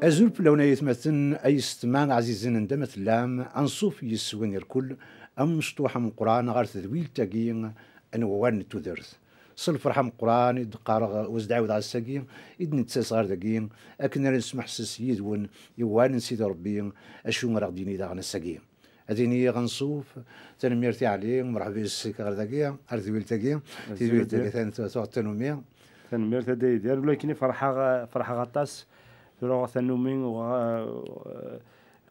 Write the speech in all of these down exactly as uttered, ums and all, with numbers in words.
Azul fell-awen ay atmaten, ay yessetma ɛzizen anda ma tellam, anṣuf yes-wen irkul, amecṭuḥ ameqqran ɣer tedwilt-agi n wawal n tudert. S lferḥ ameqqran i d-qqareɣ u as-d-ɛiwdeɣ ass-agi i d-nettas ɣer dagi, akken ara nesmeḥses yid-wen i wawal n Sidi Ṛebbi, acu ara ɣ-d-yini daɣen ass-agi. Ad iniɣ anṣuf, tanemmirt i Ɛli, mṛeḥba yes-k ɣer dagi, ɣer tedwilt-agi, tedwilt-agi atan tuɣ tanumi. Tanemmirt a Dda Yidir, ulakken i ferḥeɣ, ferḥeɣ aṭas, tura uɣeɣ tanumi, uɣeɣ, eh,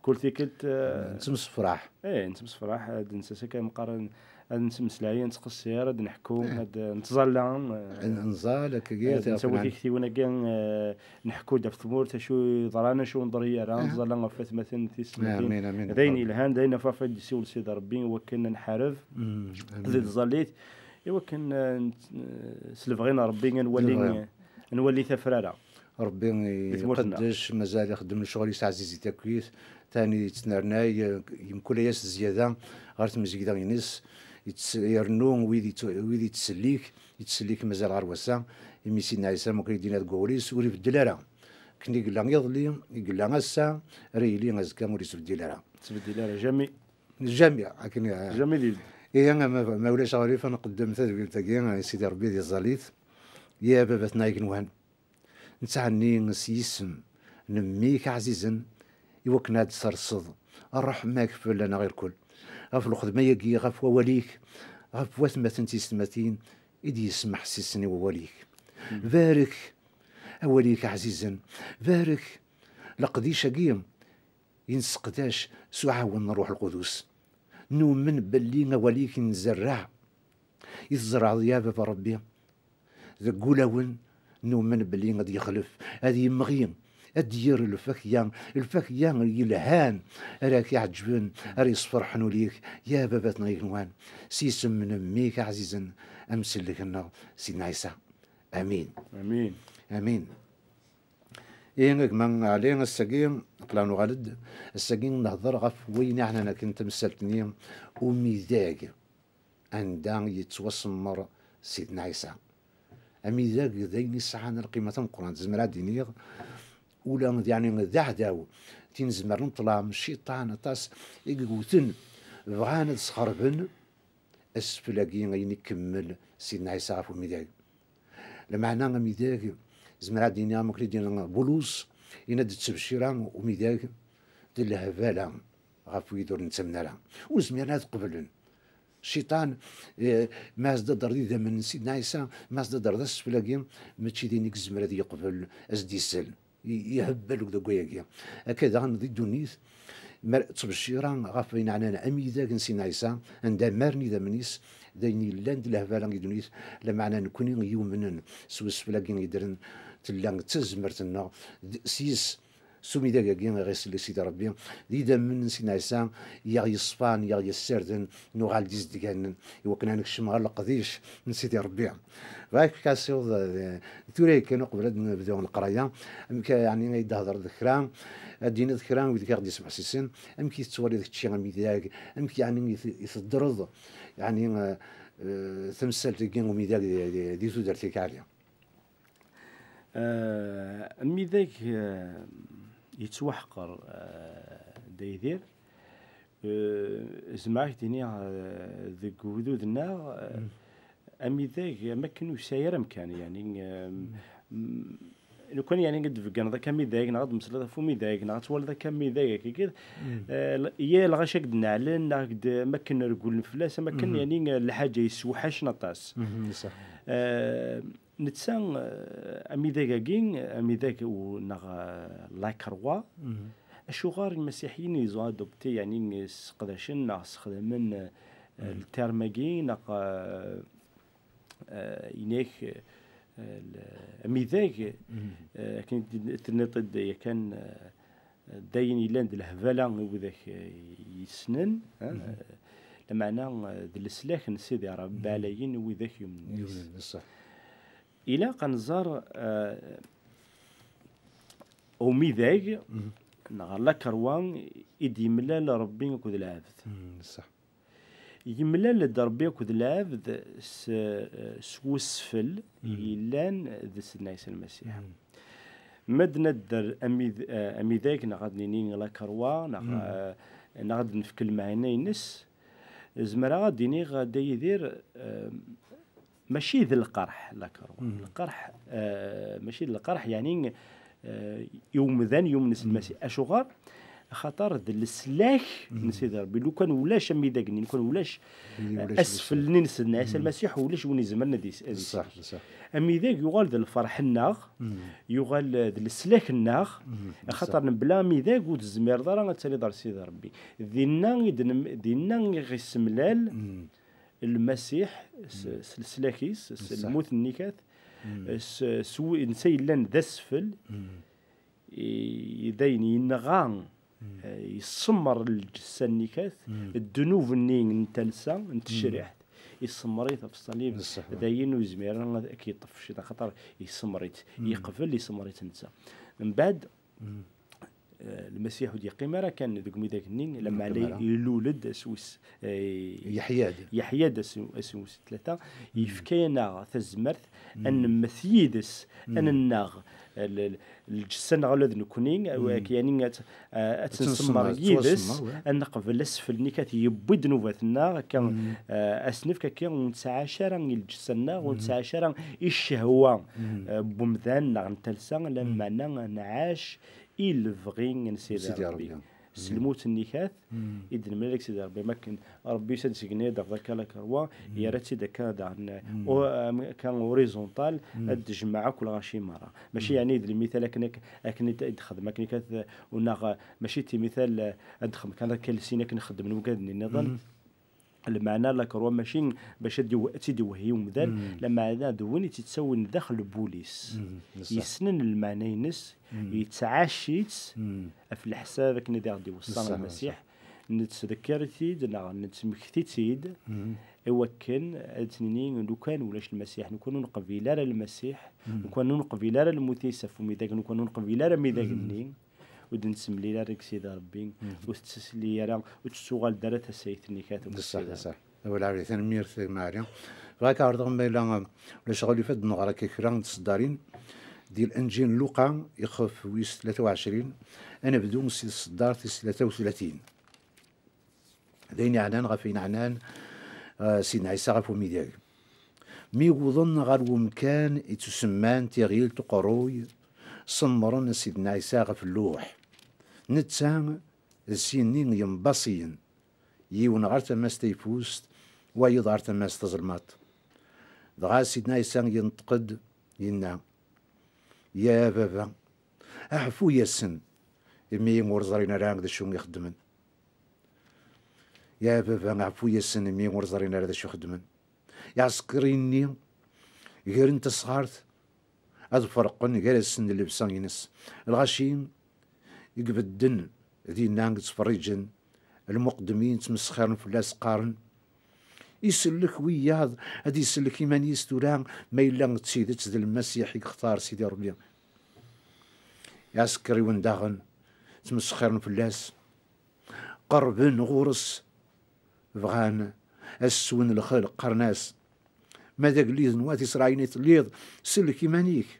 kul tikkelt, eh, nettemsefraḥ. Eh, nettemsefraḥ, ad nessas akka meqqar ad, ad nettmeslay, ad nettqessir, ad neḥku, ad nettẓalla, eh, ad nẓall, akkagi, ad nettawi tiktiwin-agi, eh, neḥku-d ɣef tmurt, acu yeḍran, acu ur neḍri ara, nettẓalla ɣef watmaten, tiyessetmatin. Amin, amin. D ayen yelhan, d ayen ɣef ad d-yessiwel Sidi Ṛebbi, i wakken ad nḥareb di tẓallit, i wakken, eh, s lebɣi n Ṛebbi ad nwali, ad nwali tafrara. Ṛebbi iqeddec, mazal ixeddem lecɣal-is ɛziz i takit, tani yettnernay, eh, yemkul-as zzyada ɣer tmezgida-ines, yetts-, irennu wid yett-, wid yettsellik, yettsellik mazal ɣer wass-a, imi Sidna Ɛisa, am wakken i d-yenna deg wawal-is, ur ibeddel ara. Akken i yella iḍelli, i yella ass-a, ara yili azekka, ur yettbeddil ara. Ur yettbeddil ara, jamais. Jamais, akken, eh, jamais di lebda. Ihi, ma, ma ulac aɣilif, ad nqeddem tadwilt-agi i Sidi Ṛebbi di tẓallit. Ya Baba-tneɣ igenwan, nettɛenni s yisem n Mmi-k ɛzizen, i wakken ad d-terseḍ ṛṛeḥma-k fell-aneɣ irkul, ɣef lxedma-agi, ɣef wawal-ik, ɣef watmaten d tiyessetmatin i d-yesmeḥsisen i wawal-ik. Barek awal-ik ɛzizen, barek leqdic-agi i nesseqdac s uɛawen n Ṛṛuḥ Lqudus. Numen belli awal-ik i nzerreɛ, i tzerɛeḍ, ya Baba Ṛebbi, deg wulawen, numen belli ad yexlef, ad yemɣi, ad d-yerr lfakya, lfakya yelhan, ara k-iɛeǧben, ara yesferḥen ul-ik, ya Baba-tneɣ igenwan, s yisem n Mmi-k ɛzizen, amsellek-nneɣ, Sidna Ɛisa. Amin. Amin. Amin. Ihi, a gma Ɛli, ass-agi, aql-aɣ nuɣal-d, ass-agi nehder ɣef wayen iɛnan akken tamsalt-nni, umidag, anda yettwasemmer Sidna Ɛisa. Amidag d ayen yesɛan lqima tameqqrant, zemreɣ ad d-iniɣ, ula d, yeɛni, d aɛdaw, tin zemren ṭṭlam, cciṭan, aṭas i yewten, bɣan ad sxerben asfel-agi ayen ikemmel Sidna Ɛisa ɣef umidag. Lameɛna amidag, zemreɣ ad d-iniɣ am wakken i d-yenna Bulus, yenna-d ttebcira umidag d lehbala ɣef wid ur nettamen ara. Ur zmiren ad qeblen. Cciṭan, eh, ma as-d-adreḍ idammen n Sidna Ɛisa, ma as-d-adreḍ asfel-agi, mačči d ayen i yezmer ad yeqbel, ad s-d-isel. I-, ihebbel deg wayagi. Akka daɣen di ddunit, mer ttbeccireɣ ɣef wayen ɛnan amidag n Sidna Ɛisa, anda mmaren idammen-is, d ayen yellan d lehbala i ddunit, lameɛna nekni yumnen s usfel-agi yeddren, tella d tazmert-nneɣ, d, s yis, s umidag-agi i ɣ-isell Sidi Ṛebbi, d idammen n Sidna Ɛisa i aɣ-yeṣfan, i aɣ-yessarden, nuɣal d izedganen, i wakken ad nekcem ɣer leqdic n Sidi Ṛebbi. Bɣiɣ ad k-asiweḍ, eh, tura yakan uqbel ad nebdu leqraya, amek, yeɛni, ay d-thedreḍ d kra, ad d-tiniḍ kra wid i aɣ-d-yesmeḥsisen, amek i tettwaliḍ kečči amidag, amek, yeɛni, i t-, i teddreḍ, yeɛni, eh, eh, tamsalt-agi umidag di, di, di tudert-ik, Ɛli? Eh, amidag, eh, yettwaḥqer, eh, Dda Yidir. Eh, zemreɣ ad k-d-iniɣ, eh, deg ugdud-nneɣ, eh, amidag, am akken ur yesɛi ara amkan, yeɛni, eh, m-, lukan, yeɛni, ad d-tbeggneḍ akka amidag, neɣ ad d-tmeslaḍ ɣef umidag, neɣ ad twaliḍ akka amidag, akka, eh, l-, ya lɣaci ad k-d-neɛlen, neɣ ad k-d-, am akken regglen fell-as, am akken, yeɛni, eh, lḥaǧa yessewḥacen aṭas. Eh, Netta, eh, amidag-agi, amidag u-, neɣ, eh, la croix, acuɣer imasiḥiyen ils ont adopté, yeɛni, sseqdacen neɣ ssexdamen, eh, le terme-agi, neɣ, eh, eh, inek, eh, l-, amidag, eh, akken i d-, tenniḍ-d yakan, eh, d ayen yellan d lehbala i widak, eh, yessnen, eh, lameɛna, eh, d leslak n Sidi Ṛebbi ɛlayen i widak yumnen yis. Yumnen, ṣṣeḥ. Ilaq ad nẓer, eh, umidag, neɣ la croix, i d-yemlal Ṛebbi akked lɛebd. Mm, ṣṣeḥ. Yemlal-d Ṛebbi akked lɛebd s, s wesfel yellan d Sidna Ɛisa Lmasiḥ. Mm. Ma d-nadder amid-, eh, amidag, neɣ ad nini la croix, neɣ, eh, neɣ ad nefk lemɛayna-ines, zemreɣ ad d-iniɣ, a Dda Yidir, eh, mačči d lqerḥ, la croix. Lqerḥ, eh, mačči d lqerḥ, yeɛni, eh, i umdan yumen s Lmasiḥ. Acuɣer? Axaṭer d leslak n Sidi Ṛebbi. Lukan ulac amidag-nni, lukan ulac, eh, ulac asfel-nni n Sidna Ɛisa Lmasiḥ, ulac win izemren ad is-, ad isellek. Amidag yuɣal d lferḥ-nneɣ, yuɣal, eh, d leslak-nneɣ, axaṭer mebla amidag ur tezmireḍ ara ad taliḍ ar Sidi Ṛebbi. Dinna i d-, dinna i ɣ-issemlal Lmasiḥ s, s leslak-is, s lmut-nni kat, s, s wi-, netta yellan d asfel, i, d ayen yenɣa, eh, yessemmer lǧessa-nni kat, ddnub-nni n talsa, n tecriḥt, yessemmer-it ɣef ṣṣalib, d ayen ur yezmir ara ad k-yeṭṭef cciṭan, axaṭer yessemmer-it, yeqbel yessemmer-it netta. Mbeɛd, eh, Lmasiḥ ur d-yeqqim ara kan deg umidag-nni, lameɛna ilul-d ass wis, eh, yeḥya-d. Yeḥya-d ass, ass wis tlata, yefka-yaneɣ tazmert ad nemmet yid-s, ad nennaɣ, eh, l-, l-, lǧessa-nneɣ ula d nekkni, eh, yeɛni ad, eh, ad tensemmer yid-s, ad neqbel asfel-nni kat yewwi ddnubat-nneɣ, akka, eh, ad s-nefk akka ur nettɛac ara i lǧessa-nneɣ, ur nettɛac ara i ccehwa, eh, n wemdan neɣ n talsa, lameɛna nɛac i lebɣi n Sidi Ṛebbi. S lmut-nni kat, i d-nemlal ak Sidi Ṛebbi, makken Ṛebbi yusa-d seg-nni ad d-afeḍ akka la croix, yerra-tt-id akka daɣen, o-, am-, akka horizontal, ad d-tejmeɛ akk lɣaci merra. Mačči yeɛni d lmital akken ak-, akken i d-, i d-xdem, akken i kat, u neɣ, mačči d timital, eh, ad d-xdem kan akka lsin akken xeddmen wigad-nni nniḍen. Lmeɛna la croix mačči bac ad iw-, ad tt-id-iwehhi umdan, lameɛna d win i tt-ittawin daxel n wul-is. Yessnen lmeɛna-ines, yettɛac-itt ɣef leḥsab akken i d aɣ-d-iweṣṣa Lmasiḥ. Nettdekkir-it-id neɣ nettmekti-tt-id i wakken ad tt-nini lukan ulac Lmasiḥ, lukan ur neqbil ara Lmasiḥ, lukan ur neqbil ara lmut-is ɣef umidag, lukan ur neqbil ara amidag-nni, ur d-nettemlil ara deg Sidi Ṛebbi, ur tettasli ara, ur tettuɣal-d ara tasayt-nni kat. D ṣṣeḥ, d ṣṣeḥ. Awal ɛli, tanemmirt a gma Ɛli. Bɣiɣ ad k-ɛerḍeɣ ma yella, um, ulac aɣilif ad d-nɣer akka kra n tseddarin di Lenǧil n Luqa, ixef wis tlata u ɛecrin, ad nebdu si tseddart tis tlata u tlatin. D ayen yeɛnan ɣef ayen ɛnan, uh, Sidna Ɛisa ɣef umidag. Mi wwḍen ɣer wemkan i ttusemman tiɣilt uqerruy, semmren Sidna Ɛisa ɣef lluḥ. Netta d sin-nni yembaṣiyen, yiwen ɣer tama-s tayeffust, wayeḍ ɣer tama-s tazelmaḍt. Dɣa Sidna Ɛisa yenṭeq-d, yenna: "Ya Baba, ɛfu-yasen, imi ur ẓrin ara d acu i xeddmen. Ya Baba, ɛfu-yasen, imi ur ẓrin ara d acu xeddmen." Iɛsekriyen-nni gren tasɣart ad ferqen gar-asen d llebsa-ines. Lɣaci i ibedden dinna i ttferriǧen, lmuqeddimin ttmesxiren fell-as, qqaren: "Isellek wiyaḍ, ad isellek iman-is tura, ma yella d tidet d Lmasiḥ i yextar Sidi Ṛebbi." Iɛsekriwen daɣen ttmesxiren fell-as, qerrben ɣur-s, bɣan ad s-swen lxelq, qqaren-as: "Ma d agellid n wat Isṛayil i telliḍ, sellek iman-ik."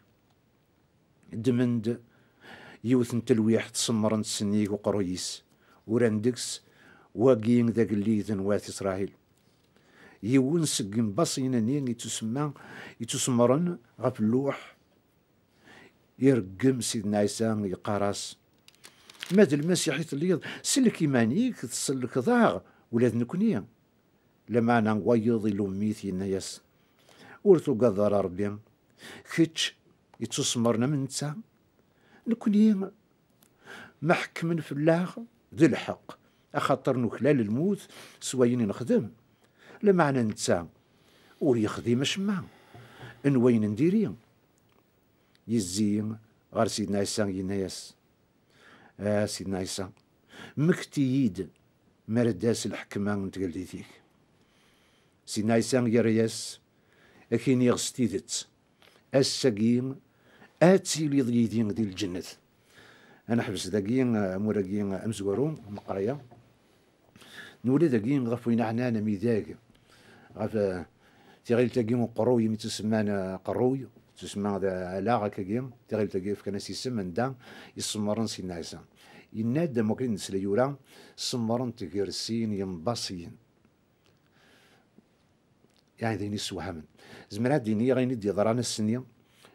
Ddmen-d yiwet n telwiḥt, semmren-tt sennig uqerruy-is, uran deg-s: "Wagi d agellid n wat Isṛayil." Yiwen seg yimbaṣiyen-nni ittusemma, ittusemmren ɣef lluḥ, ireggem Sidna Ɛisa, yeqqar-as: "Ma d Lmasiḥ i telliḍ, sellek iman-ik, tsellkeḍ-aɣ ula d nekni." Lameɛna wayeḍ ilum-it, yenna-yas: "Ur tugadeḍ ara Ṛebbi, kečč ittusemmren am netta? Nekni ma ḥekmen fell-aɣ d lḥeqq, axaṭer nuklal lmut s wayen i nexdem, lameɛna netta ur yexdim acemma n wayen n diri." Yezzi ɣer Sidna Ɛisa, yenna-yas: "A Sidna Ɛisa, mmekti-yi-d mi ara d-tas lḥekma n tgeldit-ik." Sidna Ɛisa yerra-yas: "Ad k-iniɣ s tidet, ass-agi ad tiliḍ yid-i di lǧennet." Ad neḥbes dagi amur-agi amezwaru n leqraya. Nwala dagi ɣef wayen ɛnan amidag, ɣef, eh, tiɣilt-agi uqerruy, mi tt-semman, eh, aqerruy, Tusma d alaɣ akkagi, tiɣilt-agi fkan-as isem anda i semmren Sidna Ɛisa. Yenna-d, am wakken i d-nesla yura, semmren-t gar sin yembaṣiyen. Yeɛni d ayen yessewhamen. Zemreɣ ad d-iniɣ ayen i d-yeḍran ass-nni,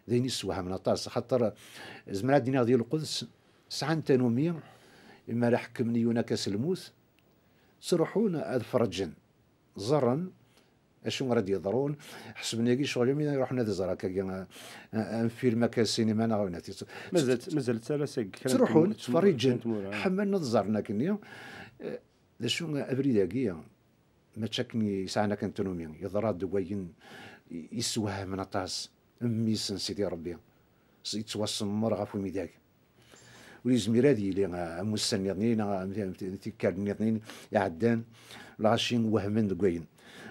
d ayen yessewhamen aṭas, axaṭer zemreɣ ad d-iniɣ di Lquds sɛan tanumi, imi ara ḥekmen yiwen akka s lmut, ttruḥun ad ferrǧen, ẓerren acu ara d-yeḍrun, ḥesben yagi ccɣel imi ruḥen ad ẓer akkagi, a, a, a, film akka sinima neɣ ayen mazal mazal ttara seg kra n ttruḥun tmu- tmu- ttferriǧen kra n tmura, ah. Ḥemmlen ad ẓren akkenni, eh, d acu abrid-agi, mačči akken i sɛan akken tanumi, yeḍra-d wayen i- yessewhamen aṭas, mmi-s n Sidi Ṛebbi s- yettwasemmer ɣef umidag. Ur yezmir ad yili, ah, am ussan nniḍen neɣ am am tikkal nniḍen iɛeddan, lɣaci wehmen deg wayen.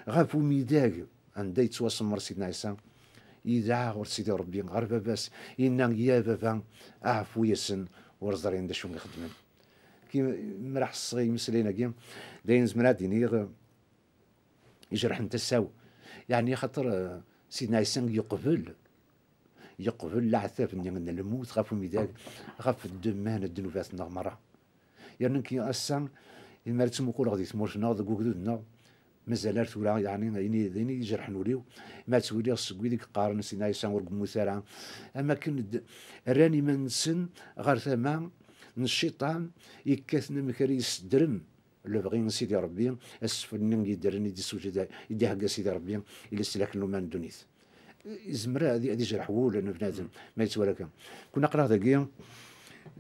Ɣef umidag anda yettwasemmer Sidna Ɛisa, yedɛa ɣur Sidi Ṛebbi, ɣer baba-s, yenna, ya baba, ɛfu-yasen, ur ẓrin d acu i xeddmen. Ki- mi ara ḥesseɣ i imeslayen-agi, d ayen zemreɣ ad d-iniɣ ijerḥen tasa-w. Yeɛni axaṭer, eh, Sidna Ɛisa yeqbel, yeqbel leɛtab-nni n lmut ɣef umidag, ɣef ddemma n ddnubat-nneɣ merra. Yerna nekk ass-a, imi ara ttmuquleɣ di tmurt-nneɣ, deg ugdud-nneɣ, mazal ar tura, yeɛni, ayen i- d ayen i ijerḥen ul-iw, ma ttwaliɣ seg wid i yeqqaren Sidna Ɛisa ur yemmut ara, am akken d- rran iman-nsen ɣer tama n cciṭan yekkaten amek ara yessedrem lebɣi n Sidi Ṛebbi, asfel-nni yeddren i d-issewjed, i d-ihegga Sidi Ṛebbi i leslak n luma n ddunit. Izmer ad, ad ijreḥ wul n bnadem, ma yettwali akka. Kun aql-aɣ dagi,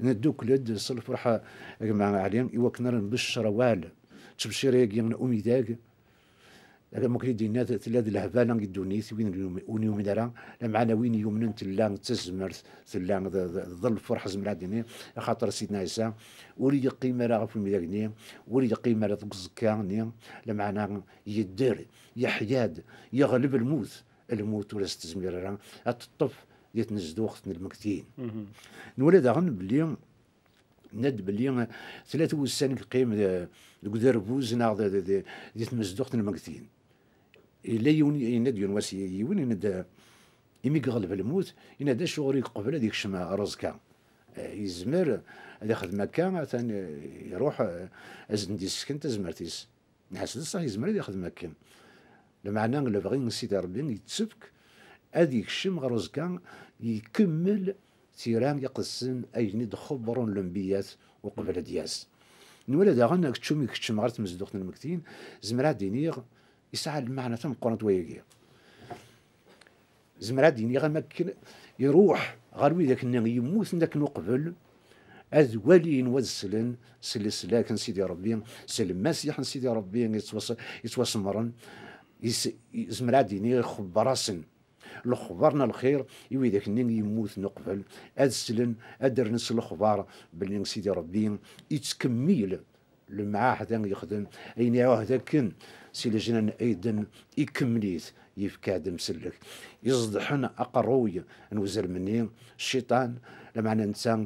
neddukel-d s lferḥ, a gma Ɛli, i wakken ara nbeccer awal, ttbecir-agi n umidag, am wakken i d-yenna, tella d lehbala i ddunit, win ur yumin ara, lameɛna win yumnen tella d tazmert, tella d, d, d lferḥ, zemreɣ ad d-iniɣ, axaṭer Sidna Ɛisa ur yeqqim ara ɣef umidag-nni, ur yeqqim ara deg uẓekka-nni, lameɛna yedder, yeḥya-d, yeɣleb lmut. Lmut ur as-tezmir ara ad teṭṭef di tnezduɣt n lmegtiyin. Nwala daɣen belli, nenna-d belli tlata wussan i yeqqim de-, deg uderbuz neɣ de-, de-, de-, di tmezduɣt n lmegtiyin. Yella yiwen, yenna-d yiwen wass yiwen, yenna-d, imi yeɣleb lmut, yenna-d acuɣer i yeqbel ad yekcem ɣer uẓekka? Eh, yezmer ad ixdem akka, atan, eh, iruḥ, eh, ad sen-d-yessken tazmert-is. Nḥas d ṣṣeḥ, yezmer ad yexdem akken. Lameɛna lebɣi n Sidi Ṛebbi yettefk ad yekcem ɣer uẓekka, ikemmel tira iqedsen ayen i d-xebbren lembiyat uqbel ad d-yas. Nwala daɣen, keččum i keččem ɣer tmezduɣt n lmegtiyin, zemreɣ ad d-iniɣ, yesɛa lmeɛna tameqqrant wayagi. Zemreɣ ad d-iniɣ am akken iruḥ ɣer widak-nni yemmuten akken uqbel, ad walin, ad slen s leslak n Sidi Ṛebbi, s Lmasiḥ n Sidi Ṛebbi yettwas-, yettwasemmren, is-, zemreɣ ad d-iniɣ ixebber-asen lexbar n lxir i widak-nni yemmuten uqbel, ad slen, ad rren s lexbar belli Sidi Ṛebbi yettkemmil lemɛahda i yexdem, ayen iɛuhed akken si lejnan Ɛiden, ikemmel-it, yefka-d amsellek. Iẓeddḥen aqerruy n uzrem-nni, cciṭan, lameɛna netta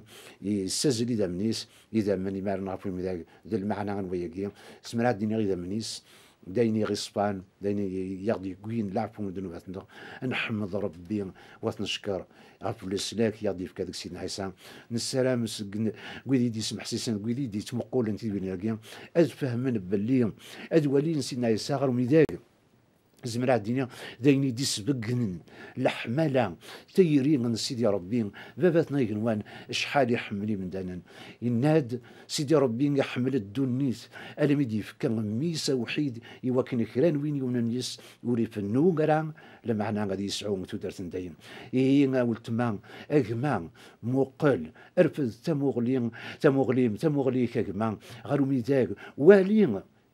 yessazzel idammen-is, idammen imaren ɣef umidag, d lmeɛna n wayagi, semreɣ ad d-iniɣ idammen-is, d ayen i ɣ-iṣfan, d ayen i, i aɣ-d-yewwin leɛfu n ddnubat-nneɣ. Ad nḥemmed Ṛebbi, u ad t-neckeṛ ɣef leslak i aɣ-d-yefka deg Sidna Ɛisa. Nessaram seg n-, wid i d-yesmeḥsisen, deg wid i d-yettmuqulen tidwilin-agi, ad fehmen belli ad walin Sidna Ɛisa ɣer umidag. Zemreɣ ad d-iniɣ d ayen i d-isbeggnen leḥmala, tayri n Sidi Ṛebbi, baba-tneɣ igenwan, acḥal iḥemmel imdanen. Yenna-d, Sidi Ṛebbi iḥemmel ddunit, almi d-yefka mmi-s awḥid, i wakken kra n win yumnen yes ur ifennu ara, lameɛna ad yesɛu tudert n dayem. Ihi a weltma, a gma, muqel, rfed tamuɣli, tamuɣli-m, tamuɣli-k a gma, ɣer umidag, wali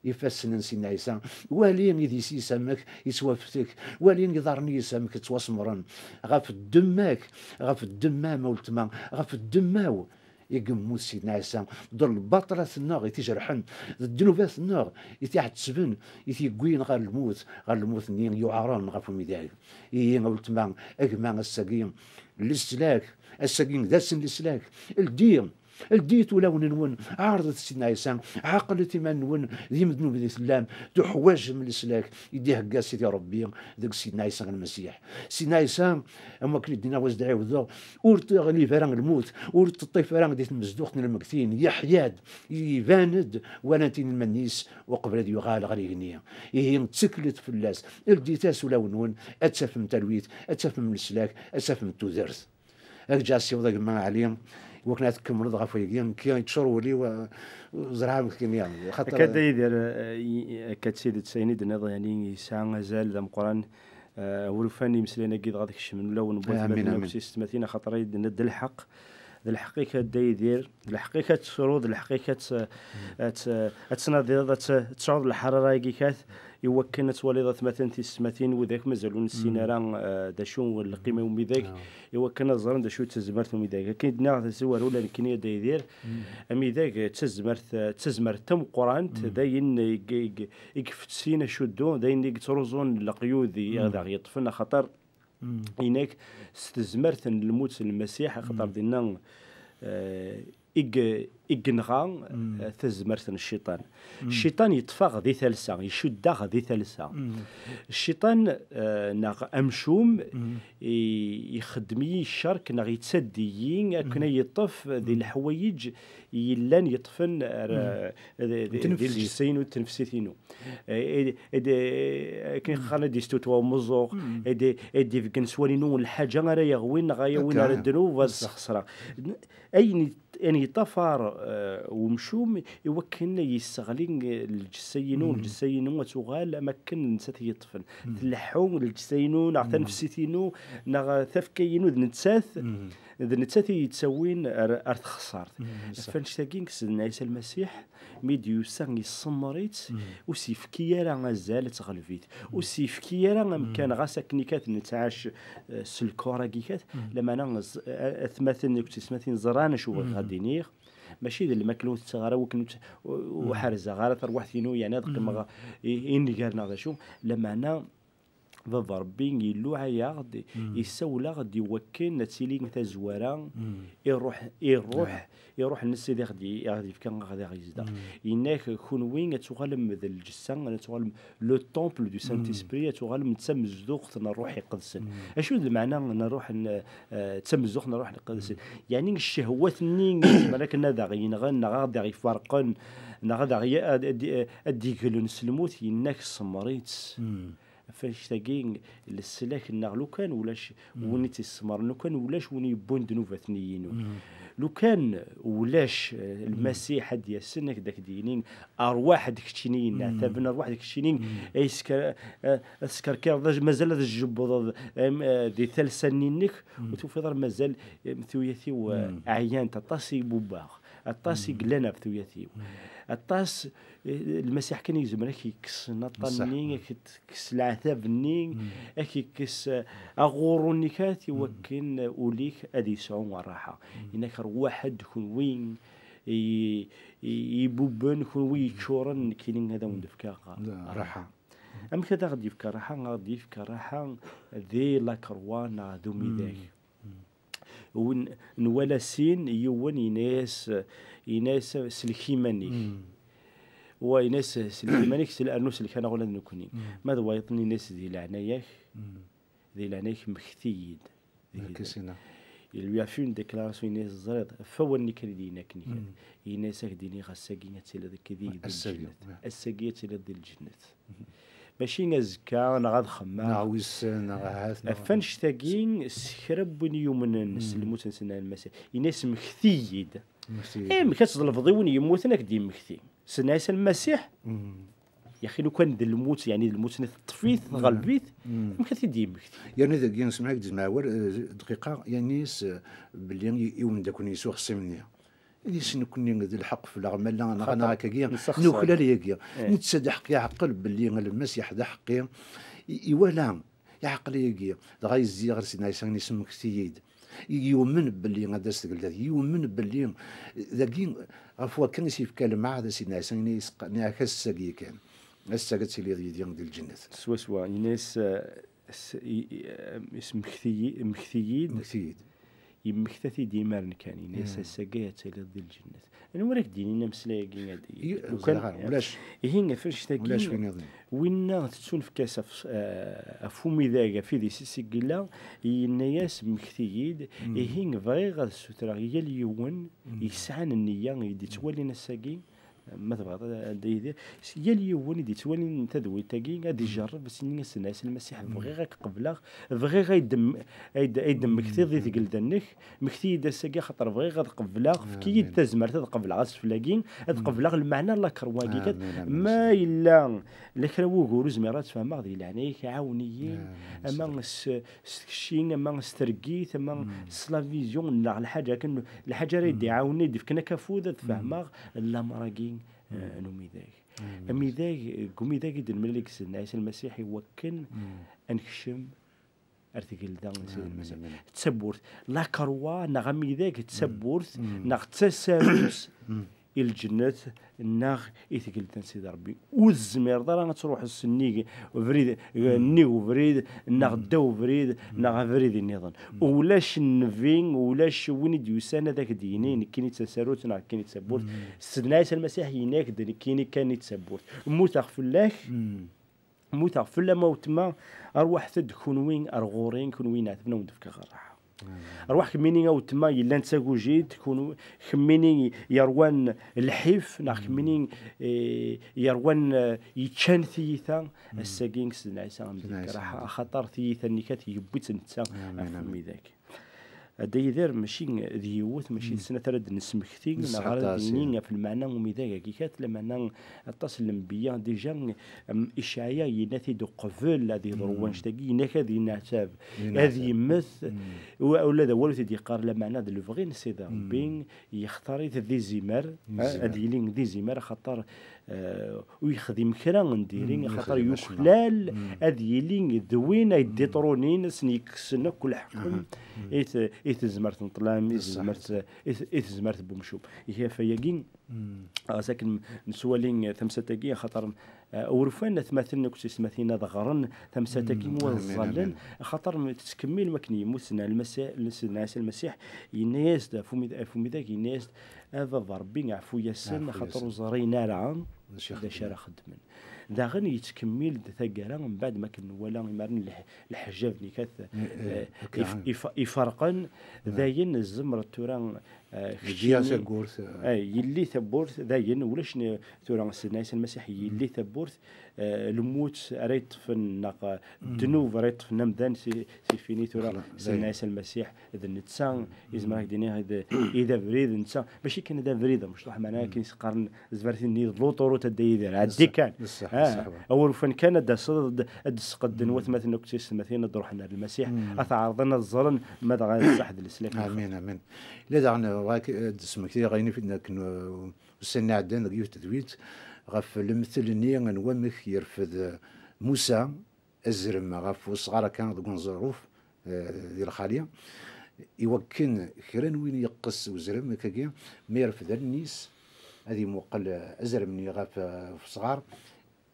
ifassen n Sidna Ɛisa, wali idis-is amek yettwaftek, wali iḍarren-is amek ttwasemren. Ɣef ddemma-k, ɣef ddemma-m a weltma, ɣef ddemma-w i yemmut Sidna Ɛisa, d lbaṭlat-nneɣ i t-ijerḥen, d ddnubat-nneɣ i t-iɛettben, i t-yewwin ɣer lmut, ɣer lmut-nni yuɛren ɣef umidag. Ihi a weltma, a gma, ass-agi leslak, ass-agi d ass n leslak. Ldi, Ldit ulawen-nwen, ɛerḍet Sidna Ɛisa, ɛqlet iman-nwen d imednuben i tellam, tuḥwaǧem leslak i d-ihegga Sidi Ṛebbi deg Sidna Ɛisa Lmasiḥ. Sidna Ɛisa, am wakken i d-nniɣ, wa s-d-ɛiwdeɣ, ur t-iɣlib ara lmut, ur t-teṭṭif ara di tmezduɣt n lmegtin, yeḥya-d, iban-d, walan-t inelmaden-is, uqbel ad yuɣal ɣer igenni. Ihi, tteklet fell-as, ldit-as ulawen-nwen, ad tafem talwit, ad tafem leslak, ad tafem tudert. Ad k-ǧǧeɣ ssiweḍ a gma Ɛli, iwakken ad tkemmleḍ ɣef wayagi, nekki yeččur wul-iw, uh, ẓriɣ amek kan, yani, xaṭer akka d Yidir, uh, i-, akka d tidet, ayen i d-tenniḍ, yani, yesɛa azal d ameqqran, uh, ur ufan imeslayen-agi dɣa ad kecmen ulawen n Amin, waytmaten akk amin. S yessetmatin, axaṭer ay d-tenniḍ d lḥeqq, d lḥeqq-ik a Dda Yidir, d lḥeqq-ik ad tesruḍ, d lḥeqq-ik ad t-, ad t-, ad tnadiḍ, ad t-, ad tesɛuḍ lḥerara-agi kat, i wakken ad twaliḍ atmaten tissetmatin, widak mazal ur nessin ara, eh, d acu n lqima n umidag, i wakken ad ẓren d acu d tazmert n umidag. Akken i d-nniɣ tazwara ula nekkini a Dda Yidir, amidag d tazmert, d tazmert tameqqrant, d ayen i, i, i ifetsin acuddu, d ayen i yettruẓun leqyud i ad aɣ-yeṭṭfen, axaṭer inak s tezmert n lmut n Lmasiḥ, axaṭer dinna, eh, i g-, i yenɣa, eh, tazmert n cciṭan. Cciṭan yeṭṭef-aɣ di talsa, icudd-aɣ di talsa. Cciṭan, eh, neɣ amcum, i-, ixeddem-iyi ccerk neɣ yettaddi-yi akken ay yeṭṭef di leḥwayeǧ yellan yeṭṭfen ar, eh, di, di, di lǧessa-inu, d tnefsit-inu. Eh, eh, eh, akken i qqaren ad d-yestutwa umeẓẓuɣ, ad d-, ad d-ibeggen s wallen-inu n lḥaǧa ara yaɣwin neɣ ara yawin ar ddnub, ad sxeṣreɣ. Ayen i, ayen yeṭṭafar, eh, umcum i wakken yesseɣli, eh, lǧessa-inu, lǧessa-inu ad tuɣal am akken d nettat i yeṭṭfen. Tleḥḥu lǧessa-inu neɣ tanefsit-inu neɣ tafekka-inu d nettat, d nettat i yettawin ar, ar txeṣṣart. Ɣef annect-agi, Sidna Ɛisa Lmasiḥ, mi d-yusa, yessemmer-itt, ur s-yefki ara azal ad teɣleb-it. Ur s-yefki ara amkan, ɣas akken i kat nettɛac, eh, s lkor-agi kat, lameɛna ẓ-, a-, atmaten akked teysetmatin ẓran acu bɣiɣ ad d-iniɣ. Mačči d lmakla ur tetteɣ ara, ur ken-, ur, ur ḥerzeɣ ara tarwiḥt-inu, yeɛni ad qqimeɣ i, i nnger neɣ d acu. Lameɛna Baba Ṛebbi iluɛa-yaɣ-d, issawel-aɣ-d i wakken ad tili tazwara i ṛṛuḥ, i ṛṛuḥ, i ṛṛuḥ-nnes i d aɣ-d-, i aɣ-d-yefka, aɣ-d aɣ-yezdeɣ. Yenna-k, kunwi ad tuɣalem d lǧessa, ad tuɣalem le temple du Saint-Esprit, ad tuɣalem d tamezduɣt n Ṛṛuḥ Iqedsen. Acu d lmeɛna n ṛṛuḥ n, eh, d tamezduɣt n Ṛṛuḥ Iqedsen? Yeɛni ccehwat-nni i yezmer akken ad aɣ-yenɣen, neɣ ad aɣ-iferqen, neɣ ad aɣ-, ad, ad, ad d-iglen s lmut, yenna-k semmeṛ-itt. Ɣef annect-agi, leslak-nneɣ, lukan ulac win i tt-isemmren, lukan ulac win yewwin ddnubat-nni-inu. Lukan ulac, eh, Lmasiḥ ad d-yasen, ad ak-d-yini, "Rwaḥ-d keččini, yenneɛtaben, rwaḥ-d keččini, ay sker-, eh, ad teskerkireḍ, mazal ad tjebbdeḍ, em, eh, di talsa-nni-inek, ur tufiḍ ara mazal, em, tuyat-iw, eh, ɛyant, aṭas i bubbeɣ, aṭas i yellan ɣef tuyat-iw." Aṭas, eh, Lmasiḥ kan i yezmer ad k-yekkes naṭṭan-nni, ad k-yekkes leɛtab-nni, ad k-yekkes, eh, aɣurru-nni kat, i wakken, eh, ul-ik ad yesɛu rraḥa. Yenna-k, "Rwaḥ-d kunwi i, i, ibubben, kunwi yeččuren, nekkini ad awen-d-fkeɣ rraḥa." Amek ad aɣ-d-yefk rraḥa? Ad aɣ-d-yefk rraḥa di lakerwa neɣ d umidag. Win nwala sin, yiwen yenna-yas, yenna-yas, "Sellek iman-ik." Wa yenna-yas, "Sellek iman-ik, sel-, rnu sellek-aneɣ ula d nekkni." Ma d wayeḍ-nni yenna-yas, "Di leɛnaya-k, di leɛnaya-k, mmekti-yi-d." Il lui a fait une déclaration, yenna-yas, "Teẓriḍ, ɣef wawal-nni kan i d-yenna akken kan." Yenna-yas, "Ad ak-d-iniɣ, ass-agi ad tiliḍ akked-i di lǧennet. Ass-agi ad tiliḍ di lǧennet." Mačči azekka, neɣ ad xemmeɣ. Neɣ wissen, neɣ ahat, neɣ Ɣef annect-agi, s kra n win yumnen s lmut n Sidna Lmasiḥ, yenna-yas, "Mmekti-yi-d." Mmekti-yi-d. Amek ad tḍelbeḍ i win yemmuten ad k-d-yemmekti? Sidna Ɛisa Lmasiḥ, yaxi lukan d lmut, yeɛni d lmut-nni teṭṭef-it, tɣelb-it, amek ad t-id-yemmekti? Yerna dagi, semmeḥ-ak-d, zmeɛ awal, eh, dqiqa, yenna-yas, eh, belli i, i umeddakel-nni s uxṣim-nni. Ad yis nekkni d lḥeqq fell-aɣ, ma la neɣ, neɣ akkagi, nuklal yagi. Netta d aḥeqqi, iɛqel belli Lmasiḥ d aḥeqqi. I, iwala, iɛqel yagi. Dɣa yezzi ɣer Sidna Ɛisa, yenna-yas, "Mmekti-yi-d." Yumen belli ad as-tgeldat. Yumen belli dagi, ɣef wakka i s-yefka lmeɛda Sidna Ɛisa, yenna-yas, "Nniɣ-ak ass-agi kan. Ass-agi ad tiliḍ yid-i di lǧennet." Swaswa, yenna-yas, eh, s-, i-, i-, eh, "Mmekti-yi-, mmekti-yi-d." Mmekti-yi-d. yemmekta-t-id imaren kan, yenna-yas, ass-agi ad tiliḍ di lǧennet. Anwa ara k-d-yinin ameslay-agi? Ad i-, ur ẓriɣ ara, ulac. Ihi, ɣef annect-agi, ulac win iḍen. Winna tettunefk-as ɣef, eh, ɣef umidag, ɣef idis-is i yella, yenna-yas, mmekti-yi-d, ihi bɣiɣ ad sutreɣ yal yiwen yesɛan nniya, i d-ittwalin ass-agi, ma tebɣiḍ a Dda Yidir, s-, yal yiwen i d-ittwalin tadwilt-agi, ad ijerreb, ad s-yini, a Sidna Ɛisa Lmasiḥ, bɣiɣ ad k-qebleɣ, bɣiɣ ad d-, ad d-, ad d-temmektiḍ i tgelda-nnek, mmekti-yi-d ass-agi, axaṭer bɣiɣ ad qebleɣ, efk-iyi-d tazmert ad qebleɣ asfel-agi, ad qebleɣ lmeɛna n lakerwa-agi. Ma yella la kra n wugur ur zmireɣ ad t-fehmeɣ, di leɛnaya-k, ɛawen-iyi, ama s, s tkecci, ama s tergit, ama s la vision, neɣ lḥaǧa akken, lḥaǧa ara yi-d-iɛawnen, ad d-ifken akka afud ad fehmeɣ lamer-agi, eh, n umidag. Amidag, deg umidag i d-nemlal deg Sidna Ɛisa Lmasiḥ i wakken ad nekcem ar tgelda n Sidna Lmasiḥ. D tawwurt. Lakerwa neɣ amidag d tawwurt neɣ d tasarut i lǧennet neɣ i tgelda n Sidi Ṛebbi. Ur tezmireḍ ara ad truḥeḍ s nnig ubrid, nnig ubrid, neɣ ddaw ubrid, neɣ abrid nniḍen. Ulac nnbi, ulac win i d-yusan ad ak-d-yini, nekkini d tasarut neɣ nekkini d tawwurt. Sidna Ɛisa Lmasiḥ yenna-ak-d, nekkini kan i d tawwurt. Mmuteɣ fell-ak, mmuteɣ fell-am a weltma, arwaḥet-d kunwi ar ɣur-i, kunwi inɛetben, ad wen-d-fkeɣ rraḥa. Arwaḥ kemmini a weltma yellan d tagujilt, kun-, kemmini yerwan lḥif, neɣ kemmini, eh, yerwan, eh, yeččan tiyita, ass-agi Sidna Ɛisa am-d-yefk rraḥa, axaṭer tiyita-nni kat yewwi-tt netta ɣef umidag. A Dda Yidir, mačči d yiwet, mačči d snat ara d-nesmekti, neɣ ara d-nini ɣef lmeɛna n umidag-agi kat, lameɛna aṭas n lenbiya, déjà, em, Icɛaya yenna-t-id uqbel ad yeḍru wannect-agi, yenna-k ad yenneɛtab, ad yemmet, u-, ula d awal ur t-id-yeqqar, lameɛna d lebɣi n Sidi Ṛebbi, yextar-it d izimer, ad yili d izimer, axaṭer, eh, ur yexdim kra n diri, axaṭer yuklal ad yili d win ay d-iṭrunin, ad sen-yekksen akk leḥkem i t-, i tezmert n ṭṭlam, i tezmert, i t-, i tezmert n wemcum. Ihi ɣef wayagi, ɣas akken nettwali tamsalt-agi, axaṭer, eh, ur ufan atmaten akked teysetmatin ad ɣren tamsalt-agi, mm, ur ẓẓallen, axaṭer tettkemmil mi akken yemmut Sidna Lmasiḥ, Sidna Ɛisa Lmasiḥ, yenna-yas-d ɣef umid-, ɣef umidag, yenna-yas-d, a Baba Ṛebbi, ɛfu-yasen, ɛfu-yasen, axaṭer ur ẓrin ara d acu ara xeddmen. Daɣen yettkemmil-d taggara, mbeɛd ma akken nwala imaren leḥ-, leḥjab-nni kat, eh, eh, if-, if-, iferqen, dayen tzemreḍ tura, eh, yelli keččini, tawwurt, eh, yelli tawwurt, dayen ulac n-, tura Sidna Ɛisa Lmasiḥ yelli tawwurt, eh, lmut ara yeṭṭfen neɣ, eh, ddnub ara yeṭṭfen amdan si, si fini tura Sidna Ɛisa Lmasiḥ d netta, yezmer ad k-d-iniɣ i d, i d abrid netta, mačči kan d abrid amecṭuḥ, meɛna akken i s-qqaren zbertin-nni d l'autoroute a Dda Yidir, ɛeddi kan. Awal ufan kan ad d-taseḍ, ad d-, ad d-sqedden watmaten akked teysetmatin ad d-ruḥen ar Lmasiḥ, ad t-ɛerḍen ad ẓren ma dɣa d ṣṣeḥ d leslak. Amin, amin. Illa daɣen, bɣiɣ ad d-smektiɣ ayen i f-, akken, uh, ussan-nni iɛeddan deg yiwet tedwilt ɣef lemtel-nni n wamek yerfed Musa azrem ɣef usɣar akka deg uneẓruf, eh, di lxali, iwakken kra n win yeqqes uzrem akkagi, ma yerfed allen-is, ad imuqel azrem-nni ɣef, eh, usɣar,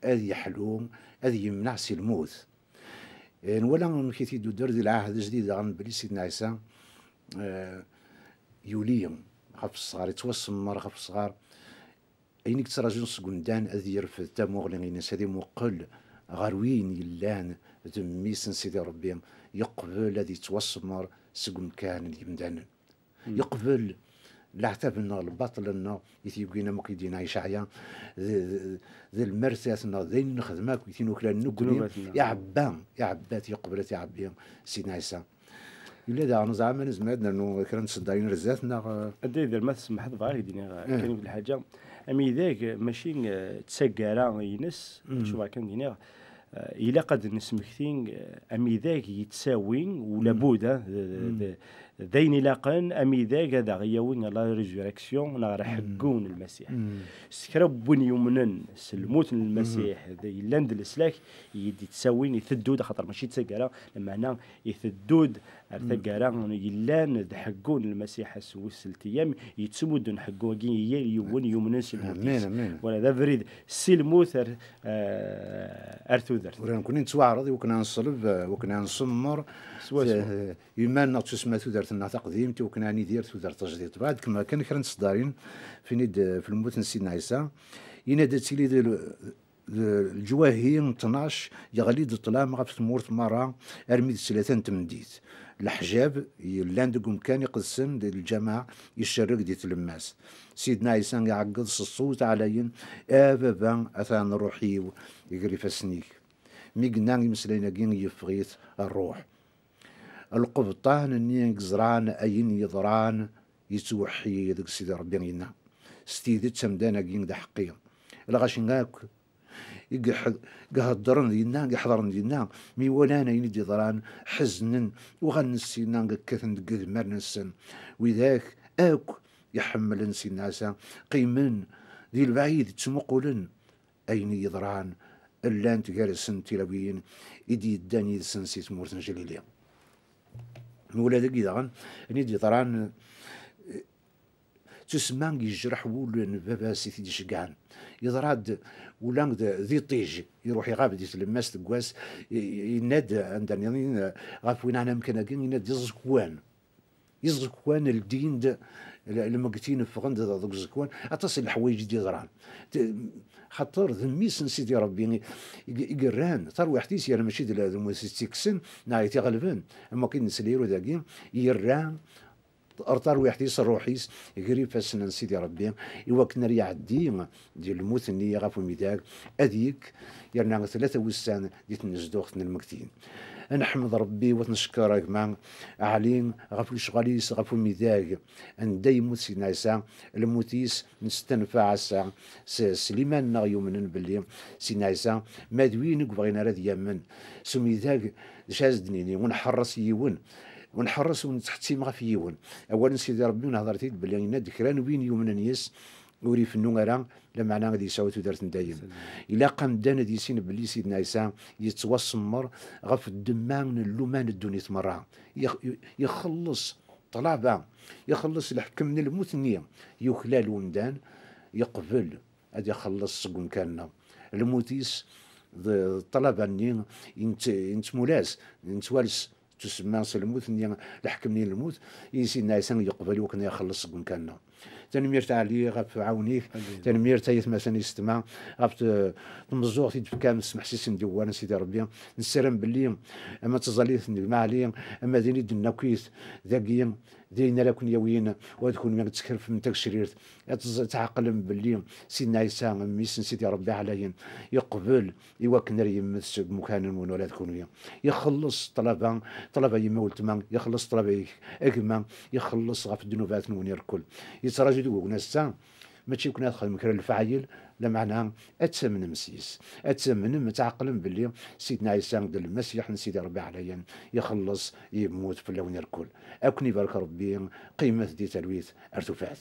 ad yeḥlu, ad yemneɛ si lmut. Eh, nwala amek i t-id-tudder di lɛahd ajdid daɣen belli Sidna Ɛisa, eh, yuli ɣef usɣar, yettwasemmer ɣef usɣar. Ayen i yettraǧun seg umdan ad yerfed tamuɣli-ines, ad imuqel ɣer win yellan d mmi-s n Sidi Ṛebbi, yeqbel ad yettwasemmer seg umkan n yimdanen. Yeqbel leɛtab-nneɣ, lbaṭel-nneɣ, i t-yewwin, am wakken i d-yenna Icɛaya, d, d, d lmertat-nneɣ, d ayen nexdem akk, i t-inuklalen nekkni, iɛebba, iɛebba-t, yeqbel ad t-iɛebbi Sidna Ɛisa. Yella daɣen, zeɛma nezmer ad nernu kra n tseddarin ar zdat, neɣ, eh? A Dda Yidir, ma tsemḥeḍ, bɣiɣ ad k-d-iniɣ, eh, kan yiwet lḥaǧa. Amidag, eh, mačči, eh, d taggara-ines, acu bɣiɣ kan d-iniɣ, eh, ilaq ad nesmekti, eh, amidag yettawin, u labud, eh, d, d, d, d ayen ilaqen, amidag ad aɣ-yawi ɣer la résurrection, neɣ ɣer ḥeggu n Lmasiḥ. S kra n win yumnen s lmut n Lmasiḥ, d, yellan d leslak, i d-yettawin, iteddu-d, axaṭer mačči d taggara, lameɛna iteddu-d ar taggara yellan d ḥeggu n Lmasiḥ ass wis tlata ayyam, yettmuddun ḥeggu-agi i yal yiwen yumnen s lmut. Amin, amin. Wala d abrid si lmut ar, eh, ar tudert. Ula nekkni nettwaɛreḍ i wakken ad neṣleb, eh, wakken ad nsemmer, eh, iman-nneɣ d tussma tudert neɣ taqdimt, i wakken ad nidir tudert tajdidt. Bɣiɣ ad kemmleɣ kan kra n tseddarin, fini-d, eh, f lmut n Sidna Ɛisa. Yenna-d ad tili d, d, leǧwahi n tnac yeɣli-d ṭṭlam ɣef tmurt merra armi d tlata n tmeddit. Leḥjab yellan deg umkan iqedsen di lǧameɛ icerreg di tlemmast. Sidna Ɛisa iɛeggeḍ s ṣṣut ɛlayen: "A Baba, atan ṛṛuḥ-iw gar ifassen-ik." Mi yenna imeslayen-agi, yeffeɣ-it ṛṛuḥ. Lqebṭan-nni i yeẓran ayen yeḍran yettweḥḥid deg Sidi Ṛebbi, yenna: "S tidet amdan-agi d aḥeqqi." Lɣaci akk i iheddren dinna, i iḥeḍren dinna, mi walan ayen i d-yeḍran, ḥeznen, uɣalen ssinna kkaten deg idmaren-nsen. Widak akk iḥemmlen Sidna Ɛisa qqimen di lebɛid, ttmuqulen ayen i yeḍran, llant gar-asen tilawin i d-yeddan yid-sen si tmurt n Jalili. Ula dagi daɣen, ayen i d-yeḍran, eh, tusemma yejreḥ wul n baba-s i t-id-iceggɛen. Yeḍra-d ula d, d iṭij, iruḥ iɣab di tlemmast deg wass, i, i, yenna-d anda nniḍen, eh, ɣef win ɛni amkan-agi, yenna-d iẓekwan. Iẓekwan ldin-d, l-, lmegtin ffɣen-d deg uẓekwan, aṭas n leḥwayeǧ i d-yeḍran. T-, xaṭer d mmi-s n Sidi Ṛebbi i, i, i yerran tarwiḥt-is, yerna mačči d la-, d lmut i tt-ikksen, neɣ i t-iɣelben, am wakken nesla i dagi, yerra ar tarwiḥt-is, ṛṛuḥ-is, gar ifassen n Sidi Ṛebbi, i wakken ara iɛeddi di lmut-nni ɣef umidag, ad yekk, yerna tlata wussan di tnezduɣt n lmegtin. Ad neḥmed Ṛebbi, u ad t-neckeṛ a gma Ɛli ɣef lecɣal-is ɣef umidag, anda yemmut Sidna Ɛisa, lmut-is nestenfa ass-a s, s liman-nneɣ yumnen belli Sidna Ɛisa ma d win i yebɣin ara d-yammen s umidag, d acu ara s-d-nini, ur nḥerres yiwen, ur nḥerres, ur nettḥettim ɣef yiwen. Awal n Sidi Ṛebbi, nehder-t-id belli yenna-d kra n win yumnen yes-s ur ifennu ara, lameɛna ad yesɛu tudert n dayem. Ilaq amdan ad yissin belli Sidna Ɛisa yettwasemmer ɣef ddemma n lluman n ddunit merra. Yex-, ixelleṣ ṭṭlaba, ixelleṣ leḥkem n lmut-nni yuklal umdan, yeqbel ad ixelleṣ seg umkan-nneɣ. Lmut-is d, d ṭṭlaba-nni i nett-, i nettmulas, nettwales, tusemma s lmut-nni, leḥkem-nni n lmut, i Sidna Ɛisa yeqbel i wakken ad ixelleṣ seg umkan-nneɣ. Tanemmirt a Ɛli ɣef uɛawen-ik, tanemmirt a yatmaten yessetma ɣef t-, tmeẓẓuɣt i d-tefkam, smeḥsisen-d i wawal n Sidi Ṛebbi. Nessaram belli ama d tẓallit n gma Ɛli, ama d ayen i d-nenna akkit dagi, d ayen ara ken-yawin, u ad kunwi ad teskerfem tagecrirt, ad tẓ-, tɛeqlem belli Sidna Ɛisa, mmi-s n Sidi Ṛebbi ɛlayen, yeqbel i wakken ara yemmet seg imukan-nwen ula d kunwi. Ixelleṣ ṭṭlaba, ṭṭlaba yemma weltma, ixelleṣ ṭṭlaba-ik a gma, ixelleṣ ɣef ddnubat-nwen irkel. Yettraǧu deg-wen ass-a, mačči kan ad txedmem kra n lefɛayel, lameɛna ad tamnem s yes, ad tamnem, ad tɛeqlem belli Sidna Ɛisa d Lmasiḥ n Sidi Ṛebbi ɛlayen, ixelleṣ, yemmut fell-awen irkel. Ad ken-ibarek Ṛebbi, qqimet di talwit ar tufat.